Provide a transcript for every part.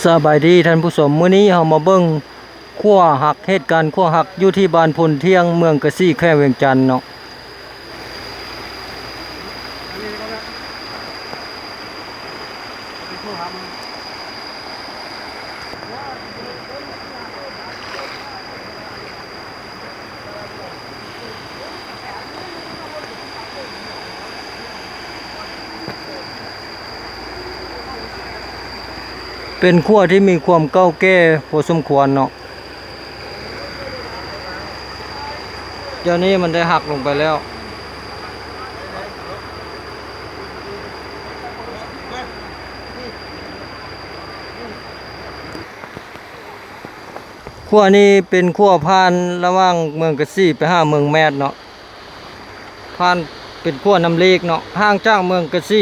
ສະບາຍດີທ່ານຜູ້ຊົມ, ມື້ນີ້ເຮົາມາເບິ່ງຂົວຫັກ, ເຫດການຂົວຫັກຢູ່ທີ່ບ້ານໂພນທ່ຽງ ເມືອງກະສີ ແຂວງວຽງຈັນເນາະ. ເປັນຂົວທີ່ມີຄວາມເກົ່າແກ່ພໍສົມຄວນເນາະ, ດຽວນີ້ມັນໄດ້ຫັກລົງໄປແລ້ວ. ຂົວນີ້ເປັນຂົວຜ່ານລະຫວ່າງເມືອງກະສີໄປຫາເມືອງແມດເນາະ, ຜ່ານ ເປັນຂົວນ້ຳເລກເນາະ, ຫ່າງຈາກເມືອງກະສີ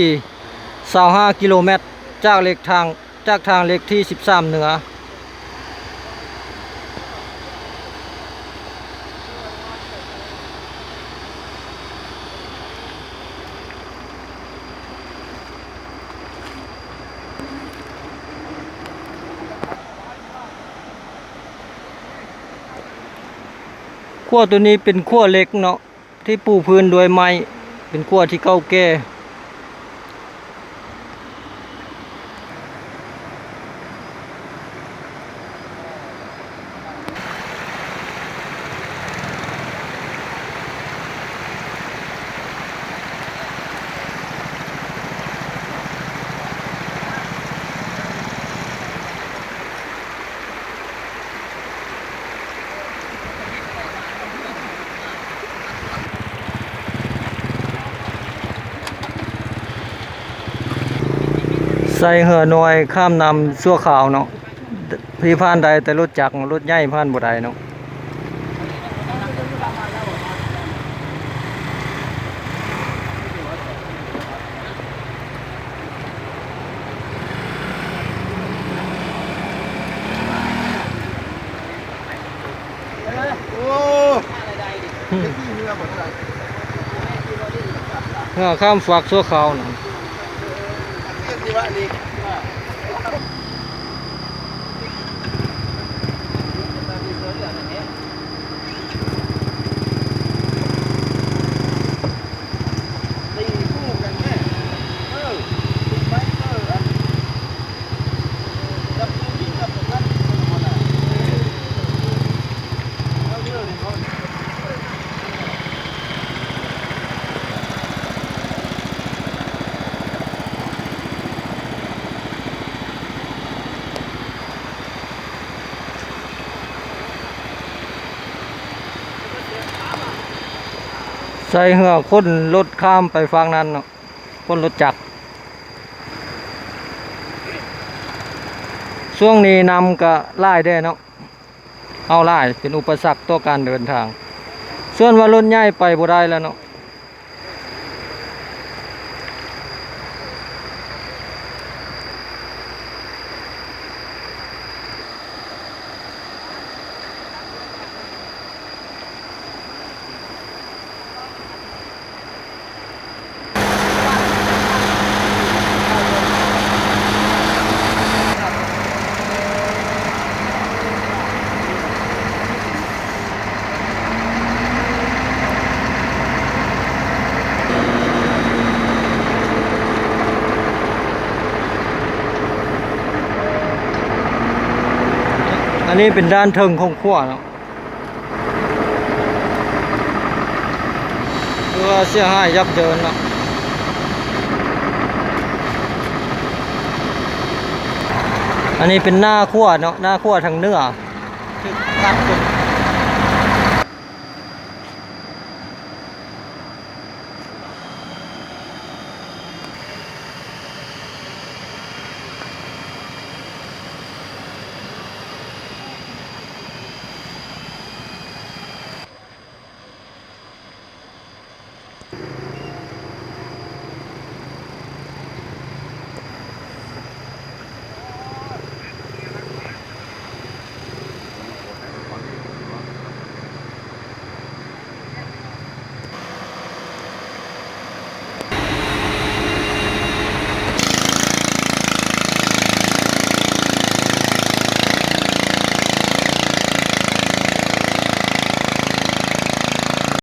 ຊາວຫ້າກິໂລແມັດ ຈາກເລກທາງ ຈາກທາງເລກທີສິບສາມເໜືອ. ຂົວໂຕນີ້ເປັນຂົວເຫຼັກເນາະ ທີ່ປູພື້ນດ້ວຍໄມ້, ເປັນຂົວທີ່ເກົ່າແກ່. ໃຊ້ເຮືອນ້ອຍຂ້າມນ້ຳຊົ່ວຄາວເນາະ, ທີ່ຜ່ານໄດ້ແຕ່ລົດຈັກ, ລົດໃຫຍ່ຜ່ານບໍ່ໄດ້ເນາະ. ເຮືອຂ້າມຟາກຊົ່ວຄາວນັ້ນ. ໃຊ້ເຮືອຂົນລົດຂ້າມໄປຟາກນັ້ນເນາະ, ຂົນລົດຈັກ. ຊ່ວງນີ້ນ້ຳກະຫຼາຍແດ່ເນາະ, ເອົາຫຼາຍ ເປັນອຸປະສັກຕໍ່ການເດີນທາງ, ສ່ວນວ່າລົດໃຫຍ່ໄປບໍ່ໄດ້ແລ້ວເນາະ. ອັນນີ້ເປັນດ້ານເທິງຂອງຂົວເນາະ. ຖືວ່າເສຍຫາຍຢັບເຢິນເນາະ. ອັນນີ້ເປັນໜ້າຂົວເນາະ, ໜ້າຂົວທາງເໜືອ ຖືກຕັດຈົນ